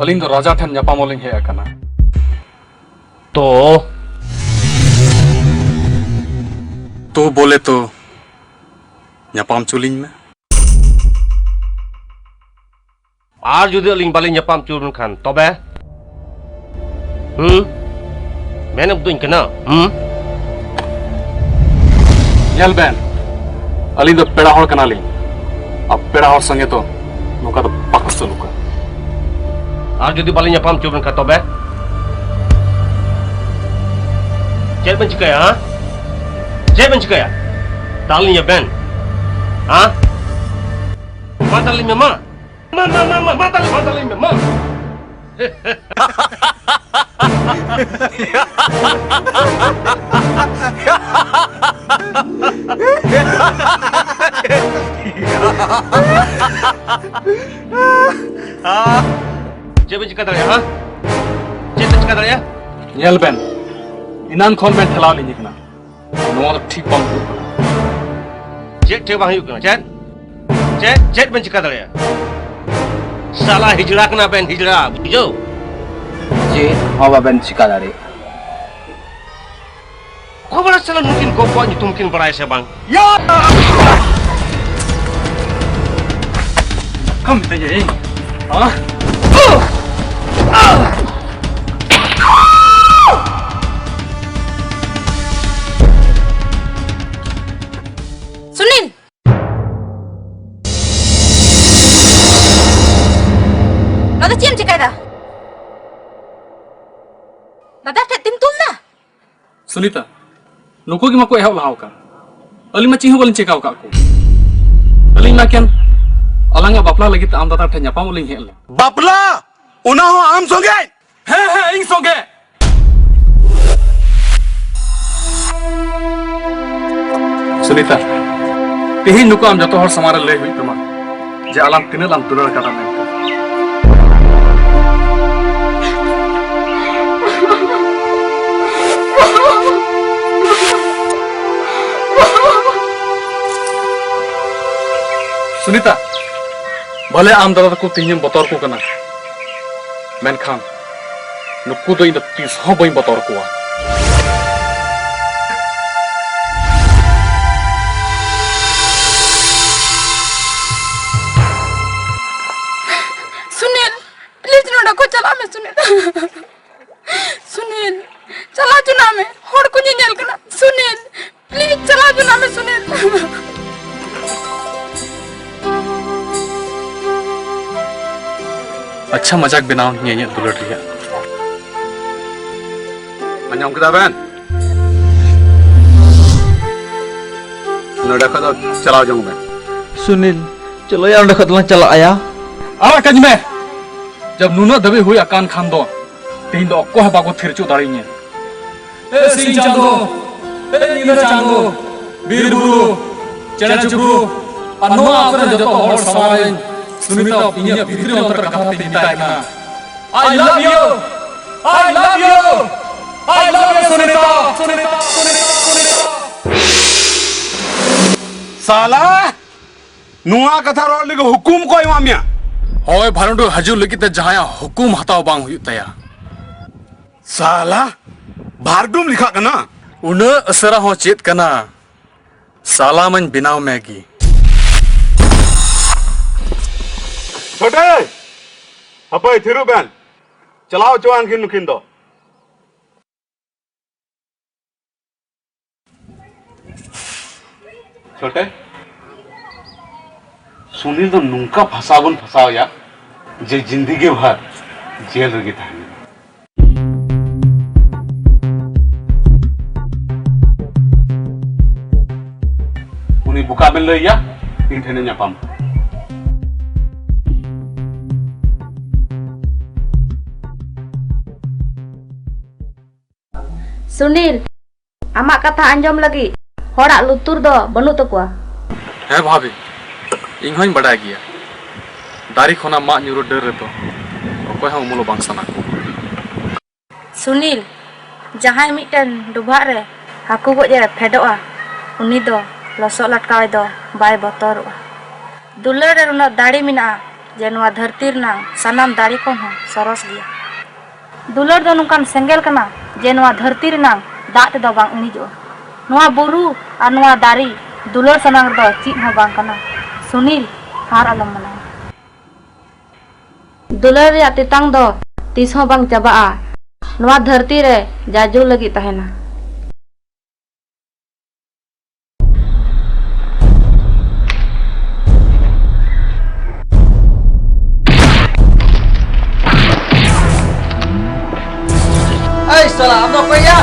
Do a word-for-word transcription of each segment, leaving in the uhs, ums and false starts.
ᱟᱹᱞᱤᱧ ᱫᱚ ᱨᱟᱡᱟ ᱴᱷᱮᱱ ᱧᱟᱯᱟᱢᱚᱜ ᱞᱤᱧ ᱦᱮᱡ ᱟᱠᱟᱱᱟ᱾ ᱛᱚ? ᱛᱚ ᱵᱚᱞᱮ ᱛᱚ, ᱧᱟᱯᱟᱢ ᱦᱚᱪᱚ ᱞᱤᱧ ᱢᱮ᱾ ᱟᱨ ᱡᱩᱫᱤ ᱟᱹᱞᱤᱧ ᱵᱟᱹᱞᱤᱧ ᱧᱟᱯᱟᱢ ᱦᱚᱪᱚ ᱞᱮᱱᱠᱷᱟᱱ ᱛᱚᱵᱮ? ᱦᱩᱸ? ᱢᱮᱱ ᱩᱫᱩᱧ ᱠᱟᱱᱟ, ᱦᱩᱸ? ᱧᱮᱞ ᱵᱮᱱ, ᱟᱹᱞᱤᱧ ᱫᱚ ᱯᱮᱲᱟ ᱦᱚᱲ ᱠᱟᱱᱟᱞᱤᱧ, ᱟᱨ ᱯᱮᱲᱟ ᱦᱚᱲ ᱥᱚᱸᱜᱮ ᱫᱚ ᱱᱚᱝᱠᱟ ᱫᱚ ᱵᱟᱠᱚ ᱥᱩᱞᱩᱠᱟ᱾ ᱟᱨ ᱡᱩᱫᱤ ᱵᱟᱹᱞᱤᱧ ᱧᱟᱯᱟᱢ ᱦᱚᱪᱚ ᱞᱮᱱᱠᱷᱟᱱ ᱛᱚᱵᱮ? ᱪᱮᱫ ᱵᱮᱱ ᱪᱤᱠᱟᱹᱭᱟ, ᱦᱮᱸ? ᱪᱮᱫ ᱵᱮᱱ ᱪᱤᱠᱟᱹᱭᱟ? ᱫᱟᱞ ᱞᱤᱧᱟ ᱵᱮᱱ? ᱦᱮᱸ? ᱢᱟ ᱫᱟᱞ ᱞᱤᱧ ᱢᱮ, ᱢᱟ᱾ ᱢᱟ, ᱢᱟ, ᱢᱟ, ᱢᱟ, ᱢᱟ ᱫᱟᱞ, ᱢᱟ ᱫᱟᱞ ᱞᱤᱧ ᱢᱮ, ᱢᱟ᱾ ᱪᱮᱫ ᱵᱮᱱ ᱪᱤᱠᱟᱹ ᱫᱟᱲᱮᱭᱟᱜᱼᱟ, ᱦᱮᱸ? ᱪᱮᱫ ᱵᱮᱱ ᱪᱤᱠᱟᱹ ᱫᱟᱲᱮᱭᱟᱜᱼᱟ? ᱧᱮᱞ ᱵᱮᱱ, ᱮᱱᱟᱱ ᱠᱷᱚᱱ ᱵᱮᱱ ᱴᱷᱮᱞᱟᱣ ᱞᱤᱧ ᱠᱟᱱᱟ᱾ ᱱᱚᱣᱟ ᱫᱚ ᱴᱷᱤᱠ ᱵᱟᱝ ᱦᱩᱭᱩᱜ ᱠᱟᱱᱟ᱾ ᱪᱮᱫ ᱴᱷᱤᱠ ᱵᱟᱝ ᱦᱩᱭᱩᱜ ᱠᱟᱱᱟ? ᱪᱮᱫ? ᱪᱮᱫ, ᱪᱮᱫ ᱵᱮᱱ ᱪᱤᱠᱟ ᱫᱟᱲᱮᱭᱟᱜᱼᱟ? ᱥᱟᱞᱟ ᱦᱤᱡᱲᱟ ᱠᱟᱱᱟ ᱵᱮᱱ, ᱦᱤᱡᱲᱟ, ᱵᱩᱡᱷᱟᱹᱣ? ᱪᱮᱫ ᱦᱚᱸ ᱵᱟᱵᱮᱱ ᱪᱤᱠᱟ ᱫᱟᱲᱮᱭᱟᱜᱼᱟ᱾ ᱠᱷᱚᱵᱚᱨ ᱥᱟᱞᱟ ᱱᱩᱠᱤᱱ ᱜᱚ ᱵᱟᱵᱟᱣᱟᱜ ᱧᱩᱛᱩᱢ ᱠᱤᱱ ᱵᱟᱲᱟᱭᱟ ᱥᱮ ᱵᱟᱝ? ᱭᱟ! ᱠᱚᱢ ᱢᱮᱛᱟᱧᱟ ᱤᱧ᱾ ᱦᱟ? ᱥᱩᱱᱤᱞ! ᱫᱟᱫᱟ, ᱪᱮᱫ ᱮᱢ ᱪᱮᱠᱟᱭᱮᱫᱟ? ᱫᱟᱫᱟ ᱴᱷᱮᱡ ᱛᱤᱢ ᱛᱩᱞ ᱫᱟ? ᱥᱩᱱᱤᱛᱟ, ᱱᱩᱠᱩ ᱜᱮ ᱢᱟᱠᱚ ᱮᱦᱚᱵ ᱞᱟᱦᱟ ᱟᱠᱟᱱ᱾ ᱟᱹᱞᱤᱧ ᱢᱟ ᱪᱮᱫ ᱦᱚᱸ ᱵᱟᱹᱞᱤᱧ ᱪᱮᱠᱟ ᱟᱠᱟᱫ ᱠᱚ᱾ ᱟᱹᱞᱤᱧ ᱢᱟ ᱮᱠᱮᱱ ᱟᱞᱟᱝᱟᱜ ᱵᱟᱯᱞᱟ ᱞᱟᱹᱜᱤᱫ ᱛᱮ ᱟᱢ ᱫᱟᱫᱟ ᱴᱷᱮᱱ ᱧᱟᱯᱟᱢᱚᱜ ᱞᱤᱧ ᱦᱮᱡ ᱞᱮᱱᱟ᱾ ᱵᱟᱯᱞᱟ? ᱚᱱᱟ ᱦᱚᱸ ᱟᱢ ᱥᱚᱸᱜᱮ? ᱦᱮᱸ, ᱦᱮᱸ, ᱤᱧ ᱥᱚᱸᱜᱮ᱾ ᱥᱩᱱᱤᱛᱟ, ᱛᱮᱦᱮᱧ ᱱᱩᱠᱩ ᱟᱢ ᱡᱚᱛᱚ ᱦᱚᱲ ᱥᱟᱢᱟᱝ ᱨᱮ ᱞᱟᱹᱭ ᱦᱩᱭᱩᱜ ᱛᱟᱢᱟ ᱡᱮ ᱟᱞᱟᱝ ᱛᱤᱱᱟᱹᱜ ᱞᱟᱝ ᱫᱩᱞᱟᱹᱲ ᱟᱠᱟᱫᱟ ᱢᱮᱱᱛᱮ᱾ ᱥᱩᱱᱤᱛᱟ, ᱵᱷᱟᱞᱮ ᱟᱢ ᱫᱟᱫᱟ ᱛᱟᱠᱚ ᱛᱮᱦᱮᱧᱮᱢ ᱵᱚᱛᱚᱨ ᱠᱚ ᱠᱟᱱᱟ᱾ ᱢᱮᱱᱠᱷᱟᱱ ᱱᱩᱠᱩ ᱫᱚ ᱤᱧ ᱫᱚ ᱛᱤᱥ ᱦᱚᱸ ᱵᱟᱹᱧ ᱵᱚᱛᱚᱨ ᱠᱚᱣᱟ᱾ ᱥᱩᱱᱤᱞ, please ᱱᱚᱰᱮ ᱠᱷᱚᱱ ᱪᱟᱞᱟᱜ ᱢᱮ ᱥᱩᱱᱤᱞ᱾ ᱥᱩᱱᱤᱞ, ᱪᱟᱞᱟᱣ ᱦᱚᱪᱚᱱᱟᱜ ᱢᱮ, ᱦᱚᱲ ᱠᱚ ᱧᱮᱧᱮᱞ ᱠᱟᱱᱟ᱾ ᱥᱩᱱᱤᱞ, please ᱪᱟᱞᱟᱣ ᱦᱚᱪᱚᱱᱟᱜ ᱢᱮ ᱥᱩᱱᱤᱞ᱾ ᱟᱪᱪᱷᱟ, ᱢᱟᱡᱟᱠ ᱵᱮᱱᱟᱣ ᱤᱧ ᱤᱧᱟᱹᱜ ᱫᱩᱞᱟᱹᱲ ᱨᱮᱭᱟᱜ᱾ ᱟᱸᱡᱚᱢ ᱠᱮᱫᱟ ᱵᱮᱱ? ᱱᱚᱰᱮ ᱠᱷᱚᱱ ᱫᱚ ᱪᱟᱞᱟᱣ ᱡᱚᱝ ᱵᱮᱱ᱾ ᱥᱩᱱᱤᱞ, ᱪᱚᱞᱚᱭᱟ, ᱚᱸᱰᱮ ᱠᱷᱚᱱ ᱫᱚᱞᱟᱝ ᱪᱟᱞᱟᱜ ᱟᱭᱟ᱾ ᱟᱲᱟᱜ ᱠᱟᱹᱧ ᱢᱮ᱾ ᱡᱟᱵ ᱱᱩᱱᱟᱹᱜ ᱫᱷᱟᱹᱵᱤᱡ ᱦᱩᱭ ᱟᱠᱟᱱ ᱠᱷᱟᱱ ᱫᱚ ᱛᱮᱦᱮᱧ ᱫᱚ ᱚᱠᱚᱭ ᱦᱚᱸ ᱵᱟᱠᱚ ᱛᱷᱤᱨ ᱦᱚᱪᱚ ᱫᱟᱲᱮᱭᱟᱹᱧᱟ᱾ ᱮ ᱥᱤᱧ ᱪᱟᱸᱫᱚ, ᱮ ᱧᱤᱫᱟᱹ ᱪᱟᱸᱫᱚ, ᱵᱤᱨ ᱵᱩᱨᱩ, ᱪᱮᱬᱮ ᱪᱤᱯᱨᱩ, ᱟᱨ ᱱᱚᱣᱟ ᱟᱛᱳ ᱨᱮᱱ ᱡᱚᱛᱚ ᱦᱚᱲ ᱥᱟᱢᱟᱝ ᱨᱮᱧ ᱥᱩᱱᱤᱛᱟ ᱤᱧᱟᱹᱜ ᱵᱷᱤᱛᱨᱤ ᱚᱱᱛᱚᱨ ᱠᱟᱛᱷᱟ ᱛᱮᱧ ᱢᱮᱛᱟᱭ ᱠᱟᱱᱟ, I love you, I love you, I love you, Sunita, Sunita, Sunita, Sunita. ᱥᱟᱞᱟ! ᱱᱚᱣᱟ ᱠᱟᱛᱷᱟ ᱨᱚᱲ ᱞᱟᱹᱜᱤᱫ ᱦᱩᱠᱩᱢ ᱠᱚ ᱮᱢᱟᱜ ᱢᱮᱭᱟ? ᱦᱳᱭ, ᱵᱷᱟᱨᱚᱸᱰᱩ ᱦᱤᱡᱩᱜ ᱞᱟᱹᱜᱤᱫ ᱛᱮ ᱡᱟᱦᱟᱸᱭᱟᱜ ᱦᱩᱠᱩᱢ ᱦᱟᱛᱟᱣ ᱵᱟᱝ ᱦᱩᱭᱩᱜ ᱛᱟᱭᱟ᱾ ᱥᱟᱞᱟ, ᱵᱷᱟᱨᱰᱩᱢ ᱞᱮᱠᱷᱟᱜ ᱠᱟᱱᱟ? ᱩᱱᱟᱹᱜ ᱩᱥᱟᱹᱨᱟ ᱦᱚᱸ ᱪᱮᱫ ᱠᱟᱱᱟ? ᱥᱟᱞᱟ ᱢᱟᱧ ᱵᱮᱱᱟᱣ ᱢᱮ ᱜᱮ᱾ ᱪᱷᱳᱴᱮ, ᱦᱟᱯᱳᱭ, ᱛᱷᱤᱨᱚᱜ ᱵᱮᱱ᱾ ᱪᱟᱞᱟᱣ ᱦᱚᱪᱚᱣᱟᱱ ᱠᱤᱱ ᱱᱩᱠᱤᱱ ᱫᱚ᱾ ᱪᱷᱳᱴᱮ, ᱥᱩᱱᱤᱞ ᱫᱚ ᱱᱚᱝᱠᱟ ᱯᱷᱟᱸᱥᱟᱣ ᱵᱚᱱ ᱯᱷᱟᱸᱥᱟᱣ ᱮᱭᱟ ᱡᱮ ᱡᱤᱱᱫᱮᱜᱤ ᱵᱷᱟᱨ ᱡᱮᱞ ᱨᱮᱜᱮ ᱛᱟᱦᱮᱱᱟ᱾ ᱩᱱᱤ ᱵᱚᱠᱟ ᱵᱮᱱ ᱞᱟᱹᱭ ᱮᱭᱟ, ᱤᱧ ᱴᱷᱮᱱᱮ ᱧᱟᱯᱟᱢ᱾ ᱥᱩᱱᱤᱞ, ᱟᱢᱟᱜ ᱠᱟᱛᱷᱟ ᱟᱸᱡᱚᱢ ᱞᱟᱹᱜᱤᱫ ᱦᱚᱲᱟᱜ ᱞᱩᱛᱩᱨ ᱫᱚ ᱵᱟᱹᱱᱩᱜ ᱛᱟᱠᱚᱣᱟ᱾ ᱦᱮᱸ ᱵᱷᱟᱵᱤ, ᱤᱧ ᱦᱚᱸᱧ ᱵᱟᱰᱟᱭ ᱜᱮᱭᱟ, ᱫᱟᱨᱮ ᱠᱷᱚᱱᱟᱜ ᱢᱟᱜ ᱧᱩᱨᱩ ᱰᱟᱹᱨ ᱨᱮᱫᱚ ᱚᱠᱚᱭ ᱦᱚᱸ ᱩᱢᱩᱞᱚᱜ ᱵᱟᱝ ᱥᱟᱱᱟ ᱠᱚᱣᱟ᱾ ᱥᱩᱱᱤᱞ, ᱡᱟᱦᱟᱸᱭ ᱢᱤᱫᱴᱮᱱ ᱰᱚᱵᱷᱟᱜ ᱨᱮ ᱦᱟᱹᱠᱩ ᱜᱚᱡ ᱮ ᱯᱷᱮᱰᱚᱜᱼᱟ, ᱩᱱᱤ ᱫᱚ ᱞᱚᱥᱚᱫ ᱞᱟᱴᱠᱟᱣ ᱫᱚ ᱵᱟᱭ ᱵᱚᱛᱚᱨᱚᱜᱼᱟ᱾ ᱫᱩᱞᱟᱹᱲ ᱨᱮ ᱩᱱᱟᱹᱜ ᱫᱟᱲᱮ ᱢᱮᱱᱟᱜᱼᱟ, ᱡᱮ ᱱᱚᱣᱟ ᱫᱷᱟᱹᱨᱛᱤ ᱨᱮᱱᱟᱝ ᱥᱟᱱᱟᱢ ᱫᱟᱨᱮ ᱠᱷᱚᱱ ᱦᱚᱸ ᱥᱚᱨᱚᱥ ᱜᱮᱭᱟ᱾ ᱫᱩᱞᱟᱹᱲ ᱫᱚ ᱱᱚᱝᱠᱟᱱ ᱥᱮᱸᱜᱮᱞ ᱠᱟᱱᱟ ᱡᱮ ᱱᱚᱣᱟ ᱫᱷᱟᱹᱨᱛᱤ ᱨᱮᱱᱟᱝ ᱫᱟᱜ ᱛᱮᱫᱚ ᱵᱟᱝ ᱤᱬᱤᱡᱚᱜᱼᱟ᱾ ᱱᱚᱣᱟ ᱵᱩᱨᱩ ᱟᱨ ᱱᱚᱣᱟ ᱫᱟᱨᱮ ᱫᱩᱞᱟᱹᱲ ᱥᱟᱢᱟᱝ ᱨᱮᱫᱚ ᱪᱮᱫ ᱦᱚᱸ ᱵᱟᱝ ᱠᱟᱱᱟ᱾ ᱥᱩᱱᱤᱞ, ᱦᱟᱨ ᱟᱞᱚᱢ ᱢᱟᱱᱟᱣᱟ᱾ ᱫᱩᱞᱟᱹᱲ ᱨᱮᱭᱟᱜ ᱛᱮᱛᱟᱝ ᱫᱚ ᱛᱤᱥ ᱦᱚᱸ ᱵᱟᱝ ᱪᱟᱵᱟᱜᱼᱟ᱾ ᱱᱚᱣᱟ ᱫᱷᱟᱹᱨᱛᱤ ᱨᱮ ᱡᱟᱡᱩᱜ ᱞᱟᱹᱜᱤᱫ ᱛᱟᱦᱮᱱᱟ᱾ ᱮᱭ ᱥᱟᱞᱟ, ᱟᱢ ᱫᱚ ᱚᱠᱚᱭ ᱭᱟ?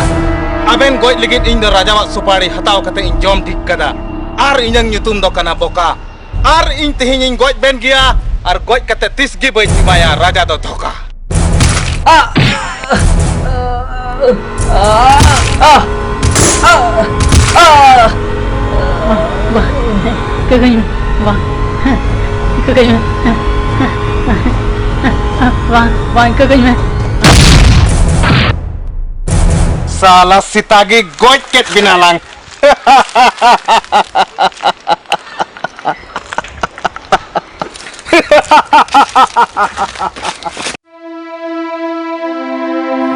ᱟᱵᱮᱱ ᱜᱚᱡ ᱞᱟᱹᱜᱤᱫ ᱤᱧ ᱫᱚ ᱨᱟᱡᱟᱣᱟᱜ ᱥᱩᱯᱟᱲᱤ ᱦᱟᱛᱟᱣ ᱠᱟᱛᱮ ᱤᱧ ᱡᱚᱢ ᱴᱷᱤᱠ ᱠᱟᱫᱟ᱾ ᱟᱨ ᱤᱧᱟᱹᱝ ᱧᱩᱛᱩᱢ ᱫᱚ ᱠᱟᱱᱟ ᱵᱚᱠᱟ᱾ ᱟᱨ ᱤᱧ ᱛᱮᱦᱮᱧ ᱤᱧ ᱜᱚᱡ ᱵᱮᱱ ᱜᱮᱭᱟ, ᱟᱨ ᱜᱚᱡ ᱠᱟᱛᱮ ᱛᱤᱥ ᱜᱮ ᱵᱟᱹᱧ ᱮᱢᱟᱭᱟ ᱨᱟᱡᱟ ᱫᱚ ᱫᱷᱳᱠᱟ᱾ ᱟ! ᱟ! ᱟ! ᱟ! ᱵᱟᱝ, ᱤᱠᱟᱹ ᱠᱟᱹᱧ ᱢᱮ, ᱵᱟᱝ, ᱤᱠᱟᱹ ᱠᱟᱹᱧ ᱢᱮ, ᱵᱟᱝ, ᱵᱟᱝ, ᱤᱠᱟᱹ ᱠᱟᱹᱧ ᱢᱮ᱾ ᱥᱟᱞᱟ ᱥᱮᱛᱟ ᱜᱮ ᱜᱚᱡ ᱠᱮᱫ ᱵᱮᱱᱟ ᱞᱟᱝ᱾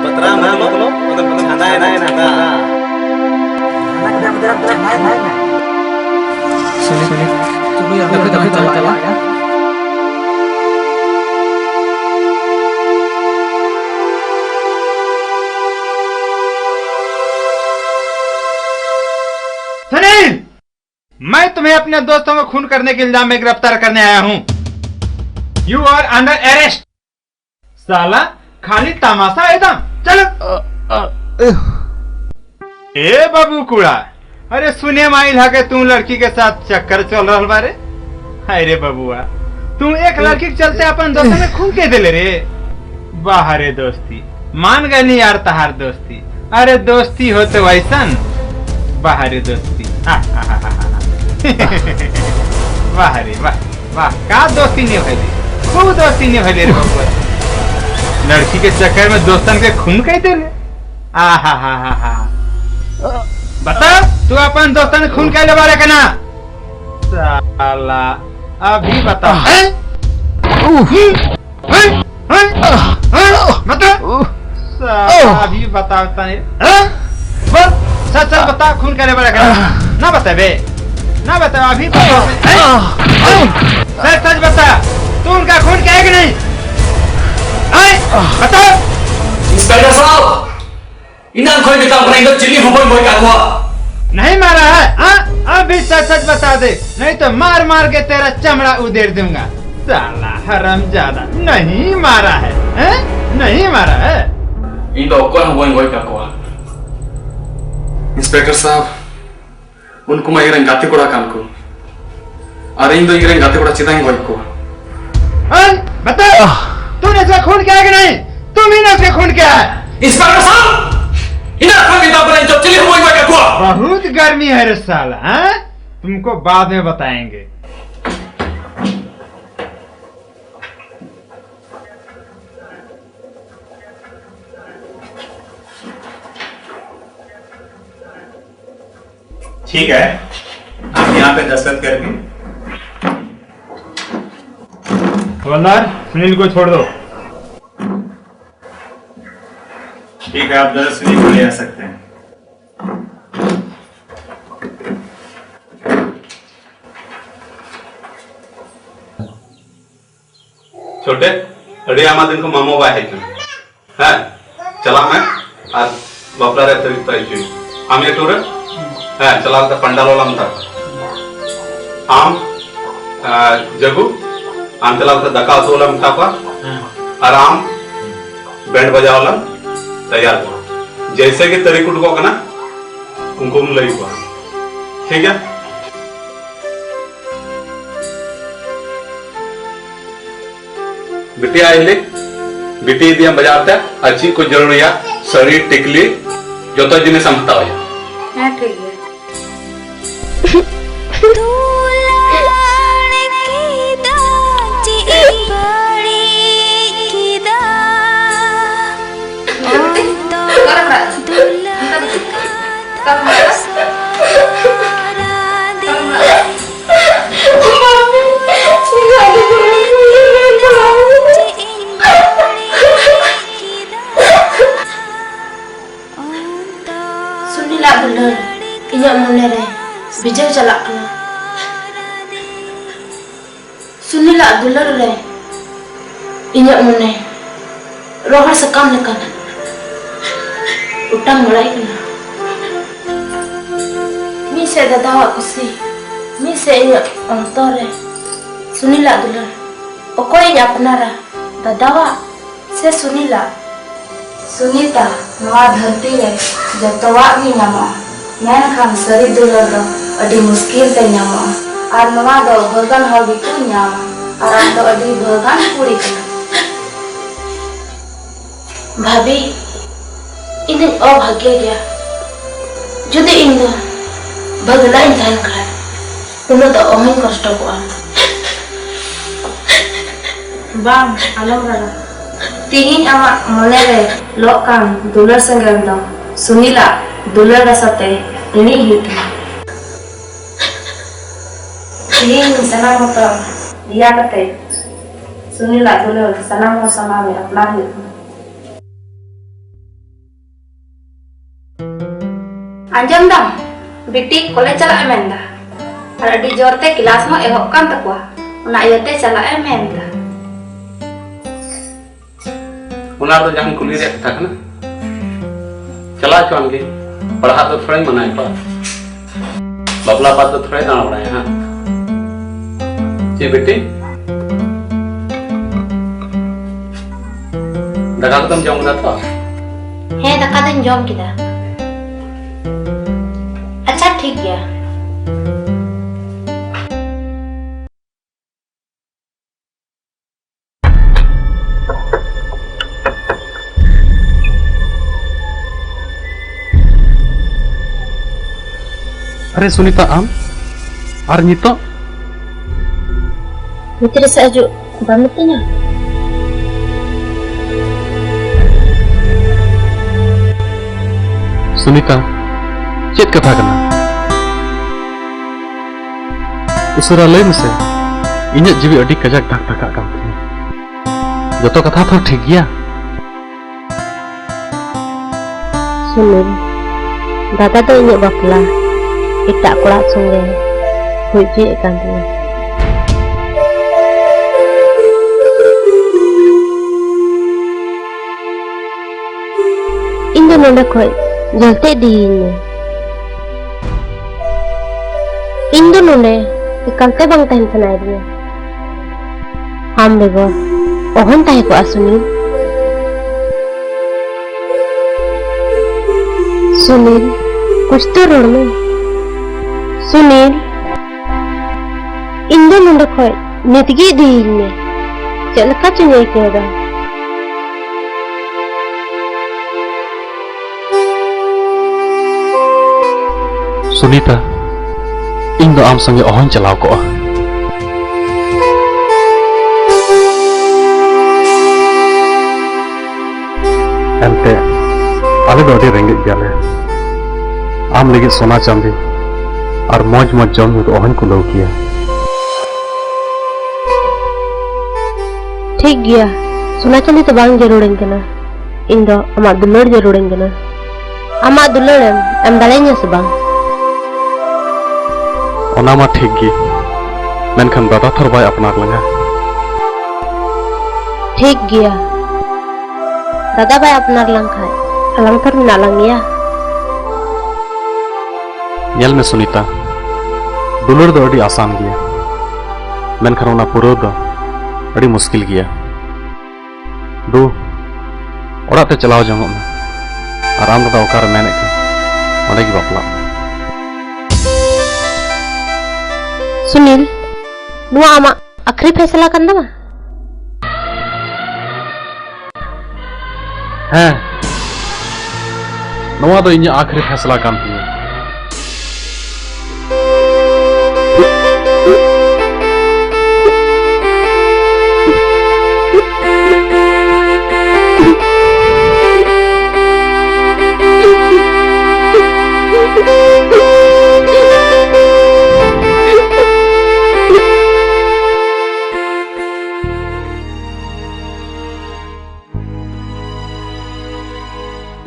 ᱵᱟᱛᱨᱟᱣ ᱢᱟ ᱵᱚᱞᱚ, ᱚᱱᱟ ᱫᱚ ᱪᱷᱟᱸᱫᱟᱭᱮᱱᱟ, ᱪᱷᱟᱸᱫᱟ᱾ ᱥᱩᱱᱤ, ᱥᱩᱱᱤ, ᱪᱩᱞᱩᱭ ᱟᱯᱮ ᱫᱚ ᱪᱟᱞᱟᱜ ᱠᱟᱱᱟ᱾ सुनील, मैं तुम्हें अपने दोस्तों को खून करने के इल्जाम में गिरफ्तार करने आया हूँ। You are under arrest। साला, खाली तमाशा एकदम। चलो। ए बाबू कूड़ा, अरे सुने माइल हा के तू लड़की के साथ चक्कर चल रहल बारे। हाय रे बबुआ, तू एक लड़की के चलते अपन दोस्तों में खून के देले रे। बाहरे दोस्ती, मान गनी यार तहार दोस्ती। अरे दोस्ती हो तो वैसन, बाहरे दोस्ती। बाहरे, वाह, वाह, का दोस्ती निभैले, खूब दोस्ती निभैले रे बबुआ। लड़की के चक्कर में दोस्तन के खून कह देले। आ हा हा हा हा। बता, तू अपन दोस्तन के खून कह लेबा रे कना? साला, अभी बता। हैं? हैं? हैं? हैं? बता। साला, अभी बताता नहीं। हैं? बोल, सच सच बता, खून करे बड़ा करे। ना बता बे, ना बता, अभी बता। हैं? हैं? सच सच बता, तू उनका खून किया है कि नहीं? हैं? बता। इंस्पेक्टर साहब, इन्हें कोई भी काम नहीं, तो चिल्ली हुई कोई का हुआ। नहीं मारा है, हाँ? अभी सच सच बता दे, नहीं तो मार मार के तेरा चमड़ा उधेड़ दूंगा। साला हरामजादा, नहीं मारा है, हैं? नहीं मारा है। ᱤᱧ ᱫᱚ ᱚᱠᱚᱭ ᱦᱚᱸ ᱵᱟᱹᱧ ᱜᱚᱡ ᱠᱟᱠᱚᱣᱟ᱾ ᱤᱱᱥᱯᱮᱠᱴᱚᱨ ᱥᱟᱦᱮᱵᱽ, ᱩᱱᱠᱩ ᱢᱟ ᱤᱧᱨᱮᱱ ᱜᱟᱛᱮ ᱠᱚᱲᱟ ᱠᱟᱱ ᱠᱚ᱾ ᱟᱨ ᱤᱧ ᱫᱚ ᱤᱧᱨᱮᱱ ᱜᱟᱛᱮ ᱠᱚᱲᱟ ᱪᱮᱫᱟᱜ ᱤᱧ ᱜᱚᱡ ᱠᱚᱣᱟ? ᱦᱮᱸ? ᱵᱟᱛᱟᱣ! ᱛᱩᱢ ᱤᱥᱠᱟ ᱠᱷᱩᱱ ᱠᱤᱭᱟ ᱦᱮ ᱠᱤ ᱱᱟᱦᱤᱸ? ᱛᱩᱢ ᱦᱤ ᱱᱟ ᱩᱥᱠᱟ ᱠᱷᱩᱱ ᱠᱤᱭᱟ ᱦᱮ? इंस्पेक्टर साहब, इन्हें कोई भी काम नहीं, जो चिल्ली हुई कोई का हुआ। बहुत गर्मी है रे साला, हैं? तुमको बाद में बताएंगे। ठीक है, आप यहाँ पे दस्तखत करके। हवलदार, सुनील को छोड़ दो। ठीक है, आप दरअसल सुनील को ले आ सकते हैं। छोटे, ᱟᱹᱰᱤ ᱟᱭᱢᱟ ᱫᱤᱱ ᱠᱷᱚᱱ ᱢᱟᱢᱚ ᱵᱟᱭ ᱦᱮᱡ ᱠᱟᱱᱟ᱾ ᱦᱮᱸ, ᱪᱟᱞᱟᱜ ᱢᱮ ᱟᱨ ᱵᱟᱯᱞᱟ ᱨᱮᱭᱟᱜ ᱛᱟᱹᱨᱤᱠᱷ ᱛᱟᱭ ᱦᱚᱪᱚᱭ ᱢᱮ᱾ ᱟᱢ ᱮ ᱴᱩᱨᱮ? ᱦᱮᱸ, ᱪᱟᱞᱟᱣ ᱠᱟᱛᱮ ᱯᱟᱱᱰᱟᱞ ᱵᱟᱞᱟᱢ ᱢᱮᱛᱟ ᱠᱚᱣᱟ᱾ ᱟᱢ, ᱟᱨ ᱡᱟᱹᱜᱩ, ᱟᱢ ᱪᱟᱞᱟᱣ ᱠᱟᱛᱮ ᱫᱟᱠᱟ ᱩᱛᱩ ᱵᱟᱞᱟᱢ ᱢᱮᱛᱟ ᱠᱚᱣᱟ᱾ ᱦᱮᱸ᱾ ᱟᱨ ᱟᱢ ᱵᱮᱱᱰ ᱵᱟᱡᱟᱣ ᱵᱟᱞᱟᱢ ᱛᱮᱭᱟᱨ ᱠᱚᱣᱟ᱾ ᱡᱮᱭᱥᱮ ᱜᱮ ᱛᱟᱹᱨᱤᱠᱷ ᱩᱰᱩᱠᱚᱜ ᱠᱟᱱᱟ, ᱩᱱᱠᱩᱢ ᱞᱟᱹᱭ ᱠᱚᱣᱟ᱾ ᱴᱷᱤᱠ ᱜᱮᱭᱟ? ᱵᱤᱴᱤ ᱟᱭᱞᱤ, ᱵᱤᱴᱤ ᱤᱫᱤᱭᱟᱢ ᱵᱟᱡᱟᱨ ᱛᱮ, ᱟᱨ ᱪᱮᱫ ᱠᱚ ᱡᱟᱹᱨᱩᱲᱤᱭᱟ, ᱥᱟᱹᱲᱤ, ᱴᱤᱠᱞᱤ, ᱡᱚᱛᱚ ᱡᱤᱱᱤᱥ ᱮᱢ ᱦᱟᱛᱟᱣᱟ᱾ ᱦᱮᱸ, ᱴᱷᱤᱠ ᱜᱮᱭᱟ᱾ ᱫᱩᱞᱟᱹᱲ ᱠᱮᱫᱟ ᱪᱮᱫ ᱤᱧ ᱵᱟᱹᱲᱤᱡ ᱠᱮᱫᱟ? ᱚᱱᱛᱚᱨ ᱫᱩᱞᱟᱹᱲ ᱠᱟᱛᱷᱟ ᱥᱟᱨᱟ ᱫᱤᱱ ᱫᱩᱞᱟᱹᱲ ᱤᱧᱟᱹᱜ ᱢᱚᱱᱮ ᱨᱮ ᱵᱷᱤᱡᱟᱹᱣ ᱪᱟᱞᱟᱜ ᱠᱟᱱᱟ᱾ ᱥᱩᱱᱤᱞᱟᱜ ᱫᱩᱞᱟᱹᱲ ᱨᱮ ᱤᱧᱟᱹᱜ ᱢᱚᱱᱮ ᱨᱚᱦᱚᱲ ᱥᱟᱠᱟᱢ ᱞᱮᱠᱟ ᱚᱴᱟᱝ ᱵᱟᱲᱟᱭ ᱠᱟᱱᱟ᱾ ᱢᱤᱫ ᱥᱮᱫ ᱫᱟᱫᱟᱣᱟᱜ ᱠᱩᱥᱤ, ᱢᱤᱫ ᱥᱮᱫ ᱤᱧᱟᱹᱜ ᱚᱱᱛᱚᱨ ᱨᱮ ᱥᱩᱱᱤᱞᱟᱜ ᱫᱩᱞᱟᱹᱲ᱾ ᱚᱠᱚᱭᱤᱧ ᱟᱯᱱᱟᱨᱟ, ᱫᱟᱫᱟᱣᱟᱜ ᱥᱮ ᱥᱩᱱᱤᱞᱟᱜ? ᱥᱩᱱᱤᱛᱟ, ᱱᱚᱣᱟ ᱫᱷᱟᱹᱨᱛᱤ ᱨᱮ ᱡᱚᱛᱚᱣᱟᱜ ᱜᱮ ᱧᱟᱢᱚᱜᱼᱟ, ᱢᱮᱱᱠᱷᱟᱱ ᱥᱟᱹᱨᱤ ᱫᱩᱞᱟᱹᱲ ᱫᱚ ᱟᱹᱰᱤ ᱢᱩᱥᱠᱤᱞ ᱛᱮ ᱧᱟᱢᱚᱜᱼᱟ᱾ ᱟᱨ ᱱᱚᱣᱟ ᱫᱚ ᱵᱷᱟᱹᱜᱟᱱ ᱦᱚᱲ ᱜᱮᱠᱚ ᱧᱟᱢᱟ᱾ ᱟᱨ ᱟᱢ ᱫᱚ ᱟᱹᱰᱤ ᱵᱷᱟᱹᱜᱟᱱ ᱠᱩᱲᱤ ᱠᱟᱱᱟᱢ᱾ ᱵᱷᱟᱵᱤ, ᱤᱧ ᱫᱚᱧ ᱚᱵᱷᱟᱜᱭᱟ ᱜᱮᱭᱟ᱾ ᱡᱩᱫᱤ ᱤᱧ ᱫᱚ ᱵᱷᱟᱹᱜᱱᱟᱹᱧ ᱛᱟᱦᱮᱱ ᱠᱷᱟᱱ, ᱩᱱᱟᱹᱜ ᱫᱚ ᱚᱦᱚᱧ ᱠᱚᱥᱴᱚ ᱠᱚᱜᱼᱟ᱾ ᱵᱟᱝ, ᱟᱞᱚᱢ ᱨᱟᱜᱟ᱾ ᱛᱤᱦᱤᱧ ᱟᱢᱟᱜ ᱢᱚᱱᱮ ᱨᱮ ᱞᱚᱜ ᱠᱟᱱ ᱫᱩᱞᱟᱹᱲ ᱥᱮᱸᱜᱮᱞ ᱫᱚ ᱥᱩᱱᱤᱞᱟᱜ ᱫᱩᱞᱟᱹᱲ ᱨᱟᱥᱟᱛᱮ ᱤᱬᱤᱡ ᱦᱩᱭᱩᱜ ᱛᱟᱢᱟ᱾ ᱛᱤᱦᱤᱧ ᱥᱟᱱᱟᱢ ᱦᱚᱲ ᱫᱮᱭᱟ ᱠᱟᱛᱮ ᱥᱩᱱᱤᱞᱟᱜ ᱫᱩᱞᱟᱹᱲ ᱥᱟᱱᱟᱢ ᱦᱚᱲ ᱥᱟᱢᱟᱝ ᱨᱮ ᱟᱯᱱᱟᱨ ᱦᱩᱭᱩᱜ ᱛᱟᱢᱟ᱾ ᱟᱸᱡᱚᱢ ᱫᱟᱢ? ᱵᱤᱴᱤ ᱠᱚᱞᱮᱡᱽ ᱪᱟᱞᱟᱜ ᱮ ᱢᱮᱱᱫᱟ᱾ ᱟᱨ ᱟᱹᱰᱤ ᱡᱳᱨ ᱛᱮ ᱠᱞᱟᱥ ᱦᱚᱸ ᱮᱦᱚᱵ ᱠᱟᱱ ᱛᱟᱠᱚᱣᱟ, ᱚᱱᱟ ᱤᱭᱟᱹᱛᱮ ᱪᱟᱞᱟᱜ ᱮ ᱢᱮᱱᱫᱟ᱾ ᱚᱱᱟ ᱫᱚ ᱡᱟᱦᱟᱱ ᱠᱩᱞᱤ ᱨᱮᱭᱟᱜ ᱠᱟᱛᱷᱟ ᱠᱟᱱᱟ? ᱪᱟᱞᱟᱣ ᱦᱚᱪᱚᱣᱟᱱ ᱜᱮ, ᱯᱟᱲᱦᱟᱜ ᱫᱚ ᱛᱷᱚᱲᱟᱧ ᱢᱟᱱᱟᱭ ᱠᱚᱣᱟ᱾ ᱵᱟᱯᱞᱟ ᱵᱟᱫ ᱫᱚ ᱛᱷᱚᱲᱟᱭ ᱫᱟᱬᱟ ᱵᱟᱲᱟᱭᱟ ᱦᱟᱸᱜ᱾ ᱪᱮᱫ ᱵᱤᱴᱤ? ᱫᱟᱠᱟ ᱠᱚᱫᱚᱢ ᱡᱚᱢ ᱠᱮᱫᱟ ᱛᱚ? ᱦᱮᱸ, ᱫᱟᱠᱟ ᱫᱚᱧ ᱡᱚᱢ ᱠᱮᱫᱟ᱾ ᱟᱪᱪᱷᱟ, ᱴᱷᱤᱠ ᱜᱮᱭᱟ᱾ ᱟᱨᱮ ᱥᱩᱱᱤᱛᱟ, ᱟᱢ? ᱟᱨ ᱱᱤᱛᱚᱜ? ᱵᱷᱤᱛᱨᱤ ᱥᱮᱫ ᱦᱤᱡᱩᱜ ᱵᱟᱢ ᱢᱤᱛᱟᱹᱧᱟ? ᱥᱩᱱᱤᱛᱟ, ᱪᱮᱫ ᱠᱟᱛᱷᱟ ᱠᱟᱱᱟ? ᱩᱥᱟᱹᱨᱟ ᱞᱟᱹᱭ ᱢᱮᱥᱮ, ᱤᱧᱟᱹᱜ ᱡᱤᱣᱤ ᱟᱹᱰᱤ ᱠᱟᱡᱟᱠ ᱫᱷᱟᱠ ᱫᱷᱟᱠᱟᱜ ᱠᱟᱱ ᱛᱤᱧᱟᱹ᱾ ᱡᱚᱛᱚ ᱠᱟᱛᱷᱟ ᱛᱚ ᱴᱷᱤᱠ ᱜᱮᱭᱟ᱾ ᱥᱩᱱᱤᱞ, ᱫᱟᱫᱟ ᱫᱚ ᱤᱧᱟᱹᱜ ᱵᱟᱯᱞᱟ ᱮᱴᱟᱜ ᱠᱚᱲᱟ ᱥᱚᱸᱜᱮ ᱦᱩᱭ ᱦᱚᱪᱚᱭᱮᱫ ᱠᱟᱱ ᱛᱤᱧᱟᱹ᱾ ᱤᱧ ᱫᱚ ᱱᱚᱰᱮ ᱠᱷᱚᱡ ᱡᱚᱞᱫᱤ ᱤᱫᱤᱭᱤᱧ ᱢᱮ᱾ ᱤᱧ ᱫᱚ ᱱᱚᱰᱮ ᱮᱠᱟᱞᱛᱮ ᱵᱟᱝ ᱛᱟᱦᱮᱱ ᱥᱟᱱᱟᱭᱮᱫᱤᱧᱟ᱾ ᱟᱢ ᱵᱮᱜᱚᱨ ᱚᱦᱚᱧ ᱛᱟᱦᱮᱸ ᱠᱚᱜᱼᱟ, ᱥᱩᱱᱤᱞ᱾ ᱥᱩᱱᱤᱞ, ᱠᱩᱪ ᱛᱚ ᱨᱚᱲ ᱢᱮ᱾ ᱥᱩᱱᱤᱞ, ᱤᱧ ᱫᱚ ᱱᱚᱰᱮ ᱠᱷᱚᱡ ᱱᱤᱛ ᱜᱮ ᱤᱫᱤᱭᱤᱧ ᱢᱮ᱾ ᱪᱮᱫ ᱞᱮᱠᱟ ᱪᱚᱧ ᱟᱹᱭᱠᱟᱹᱣ ᱮᱫᱟ᱾ ᱥᱩᱱᱤᱛᱟ, ᱤᱧ ᱫᱚ ᱟᱢ ᱥᱚᱸᱜᱮ ᱚᱦᱚᱧ ᱪᱟᱞᱟᱣ ᱠᱚᱜᱼᱟ᱾ ᱮᱱᱛᱮ, ᱟᱞᱮ ᱫᱚ ᱟᱹᱰᱤ ᱨᱮᱸᱜᱮᱡ ᱜᱮᱭᱟᱞᱮ᱾ ᱟᱢ ᱞᱟᱹᱜᱤᱫ ᱥᱚᱱᱟ ᱪᱟᱸᱫᱤ ᱟᱨ ᱢᱚᱡᱽ ᱢᱚᱡᱽ ᱡᱚᱢ ᱧᱩ ᱫᱚ ᱚᱦᱚᱧ ᱠᱩᱞᱟᱹᱣ ᱠᱮᱭᱟ᱾ ᱴᱷᱤᱠ ᱜᱮᱭᱟ, ᱥᱚᱱᱟ ᱪᱟᱸᱫᱤ ᱫᱚ ᱵᱟᱝ ᱡᱟᱹᱨᱩᱲᱟᱹᱧ ᱠᱟᱱᱟ᱾ ᱤᱧ ᱫᱚ ᱟᱢᱟᱜ ᱫᱩᱞᱟᱹᱲ ᱡᱟᱹᱨᱩᱲᱟᱹᱧ ᱠᱟᱱᱟ᱾ ᱟᱢᱟᱜ ᱫᱩᱞᱟᱹᱲᱮᱢ ᱮᱢ ᱫᱟᱲᱮᱭᱟᱹᱧᱟ ᱥᱮ ᱵᱟᱝ? ᱚᱱᱟ ᱢᱟ ᱴᱷᱤᱠ ᱜᱮ, ᱢᱮᱱᱠᱷᱟᱱ ᱫᱟᱫᱟ ᱛᱷᱚᱨ ᱵᱟᱭ ᱟᱯᱱᱟᱨ ᱞᱟᱝᱟ᱾ ᱴᱷᱤᱠ ᱜᱮᱭᱟ, ᱫᱟᱫᱟ ᱵᱟᱭ ᱟᱯᱱᱟᱨ ᱞᱟᱝ ᱠᱷᱟᱡ ᱟᱞᱟᱝ ᱛᱷᱚᱨ ᱢᱮᱱᱟᱜ ᱞᱟᱝ ᱜᱮᱭᱟ᱾ ᱧᱮᱞ ᱢᱮ ᱥᱩᱱᱤᱛᱟ, ᱫᱩᱞᱟᱹᱲ ᱫᱚ ᱟᱹᱰᱤ ᱟᱥᱟᱱ ᱜᱮᱭᱟ, ᱢᱮᱱᱠᱷᱟᱱ ᱚᱱᱟ ᱯᱩᱨᱟᱹᱣ ᱫᱚ ᱟᱹᱰᱤ ᱢᱩᱥᱠᱤᱞ ᱜᱮᱭᱟ᱾ ᱫᱩ, ᱚᱲᱟᱜ ᱛᱮ ᱪᱟᱞᱟᱣ ᱡᱚᱝᱚᱜ ᱢᱮ᱾ ᱟᱨ ᱟᱢ ᱫᱟᱫᱟ ᱚᱠᱟᱨᱮ ᱢᱮᱱᱮᱫ ᱠᱟᱱ, ᱚᱸᱰᱮ ᱜᱮ ᱵᱟᱯᱞᱟᱜ ᱢᱮ᱾ ᱥᱩᱱᱤᱞ, ᱱᱚᱣᱟ ᱟᱢᱟᱜ ᱟᱠᱷᱨᱤ ᱯᱷᱮᱥᱞᱟ ᱠᱟᱱ ᱛᱟᱢᱟ? ᱦᱮᱸ, ᱱᱚᱣᱟ ᱫᱚ ᱤᱧᱟᱹᱜ ᱟᱠᱷᱨᱤ ᱯᱷᱮᱥᱞᱟ ᱠᱟᱱ ᱛᱤᱧᱟᱹ᱾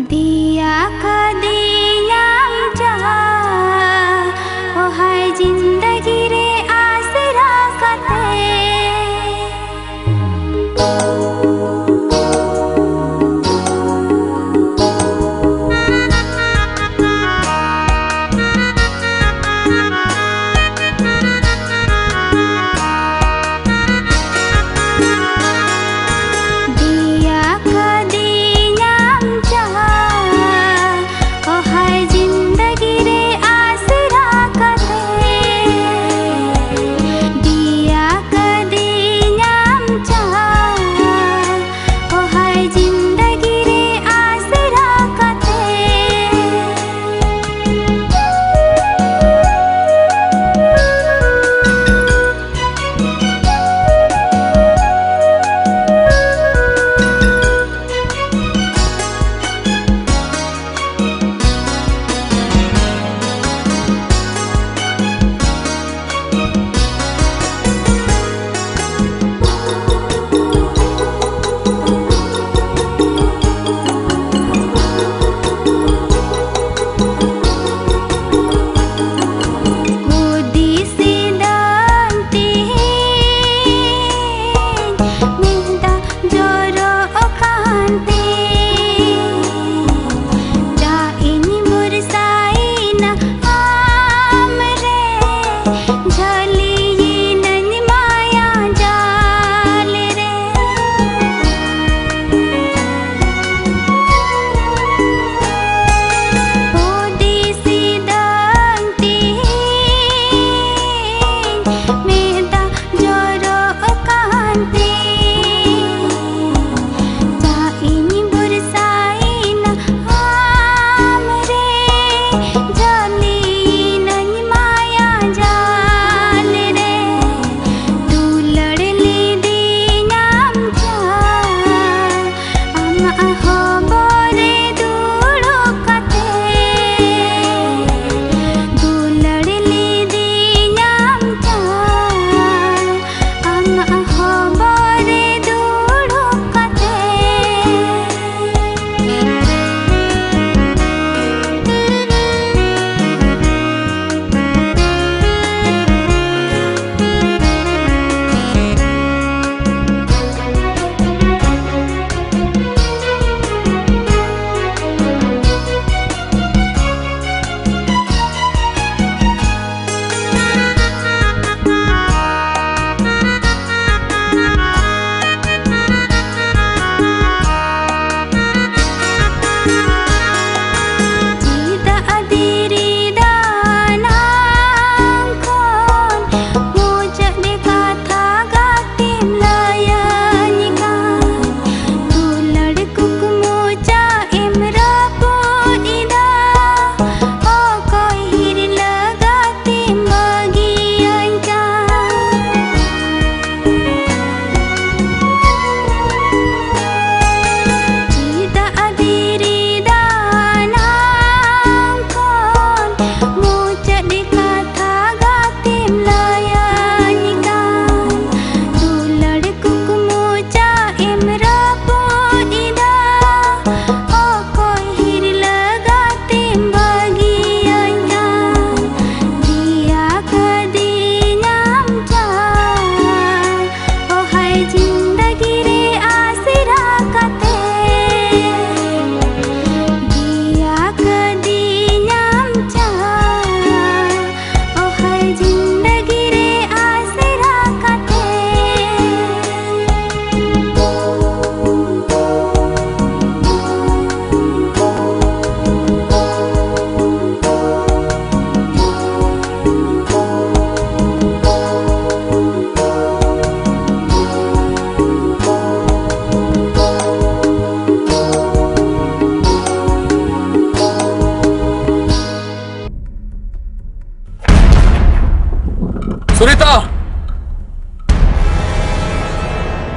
ᱫᱮᱭᱟ ᱠᱟᱫᱮᱭᱟ